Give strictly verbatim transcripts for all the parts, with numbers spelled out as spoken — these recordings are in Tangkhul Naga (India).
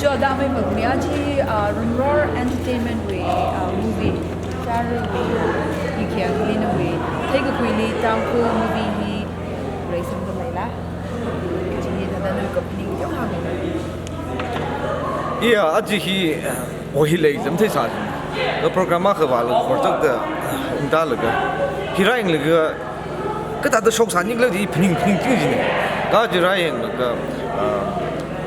Jo, da mai mak mi achi, ah, Ramror Entertainment wui, ah, movie, Charwui, Ikiang Lina wui, Thei Kakhuili Tangkhul movie hi, rei samda leila. Chi hi thāda nawui kaphaning yong hāngmei. Iya, achi hi, uh, ohi lei lam thei sa. Ka program akha vāla khorchak da, uh, ungda laga. Hi rāyanglaga, kathāda shok sāni khala chi phaning phaning ting jine. Kaji rāyanglaga, uh,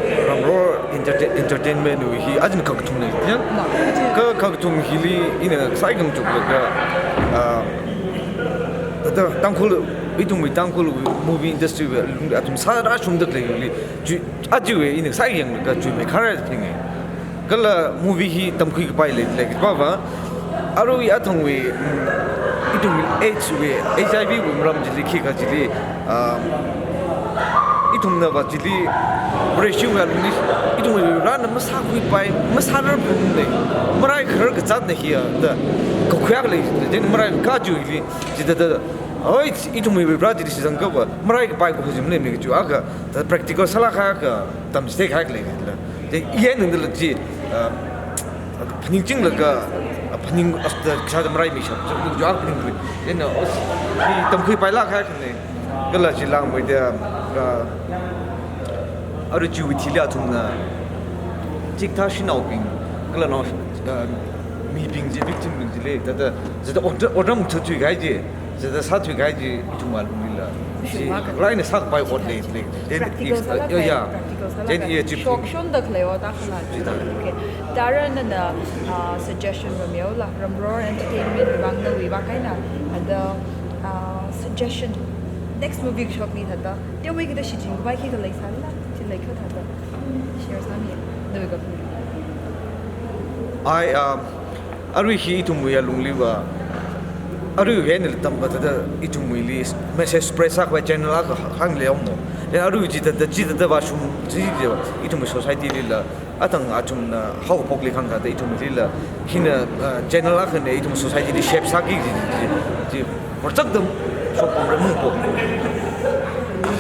Ramror Entertain-, Entertainment wui hi ajin kakathum lei, ya? Ma, achi. Ka kakathum hili ina sākhangaroklaga, uh, thāda Tangkhul, ithumwui Tangkhul movie industry wui alungli athum sārāshungda khalei hili, chi, achiwui ina sāyanglaga chuimeikharā thing e. Kala movie hi tamkhui kapai lei, lei kaji pava. Arui athangwui, mm, ithumwui AIDS wui, H I V wui maram chili khikha chili, um, ithumna va chili, Vareshi wui alungli, ithumwui Varena masākhuipai, masārar phun lei, maraikharar kazatna hiya, da, kakhuiak lei, da, marai kaji hili, chithāda, oi, ithumwui Vare chili shitsang kava, maraikapai khuijim lei mi kaji akha, da practical sālāk akha, tamchithei kahai lei la. Te, iyan ningdala chi, ah, phaningchinglaga, ah, phaning asta kashada maraimi shap, shap, jo phaning kui. Then, uh, os, hi tamkhuipailāk kahai ne. Kala chi langmeida, ah, arui chiwui thili athumna, chikathā shanaobing, kala nao, ah, mibing chi, victim bing chili, thāda, thāda otram, otram thuthui kahai chi, thāda sāthui kahai chi, ithumwui alunglila. Chi, shimba ka. Laina sākapai ot lei, lei. Then, practical if, sālāk ya, lei, ya. Practical sālāk lei. Then, ya, chi. Shokshonda khalei ot akha la. Chithā. Okay. Tara nana, ah, suggestion ramyao la, Ramror Entertainment vang nawui vang kahaina, and, uh, ah, suggestion. Next movie shokni thāda. Teomei kida shichinpai khikha leisāla, chi lei kha thāda. Share sāmi, nawui kaphaning. I, um, arui hi ithumwui alungli va, arui hi nil tam va thāda ithumwuili message spread sākhavai channel akha hāng leomo. Then arui chithāda, chithāda vāshung, chi, chi va, ithumwui society lila, athang athumna haophokli khangkada ithumlila, hina, uh, channel akhana ithum society li shape sāki chi, chi, chi, chi, khorchak da shokpamra mungpo.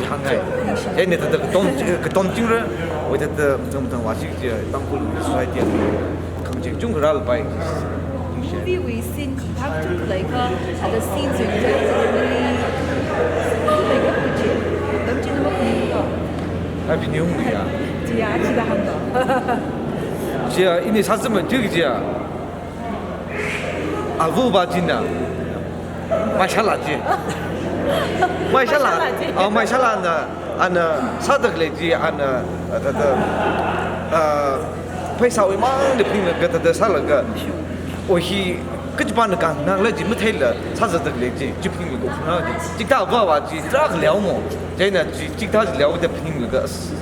Hāngngai. Ina thāda katon, katon chingra, wui thāda mthang mthang vāshi chi, Tangkhul society a khangachee kachungkha rālapai. Movie wui scene kathak chungkha leikha, other scenes wui kathak chungkha leikha chi. Tamchithei maphaning ko. Aphaning ya. Chiya, chida hāngda. Chiya, ini sāzam tu chiya. Avu va china. Maishala chi. Maishala. Maishala chi. Ah, maishala na, ana sāda khalei chi, ana, ah, thāda, ah, pheisāwui mangli phaninglaga thāda sālaga. Oi hi, kachipana khanang lei chi matheila, sāzatda khalei chi, chi phaninglaga khuna chi. Chikathā va va chi, tarākha leomo. Chieina chi, chikathā chi leoda phaninglaga, as,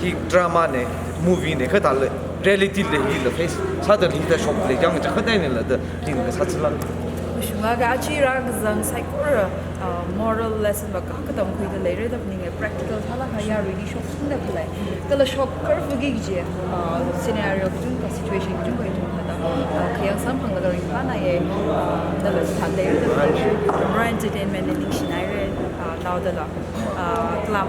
hi drama ne, movie ne, kathā lei. Reality li hila face sāda hithāda shok lei, yang chakhatai nila da hila sāchila. Shunga ka achi rākazang saikora, uh, moral lesson va kha katamkhuida leira da phaninga, practical sālāk kahai really shokshungda khalei. Kala shokkar fugi chi, uh, scenario kachungkha, situation kachungkha ithum thāda, uh, khayang samphanglaga ringphāna ye, uh, dala sāda leira da phaninga. Ramror Entertainment li ningshinaira, uh, naodala, uh, kalam.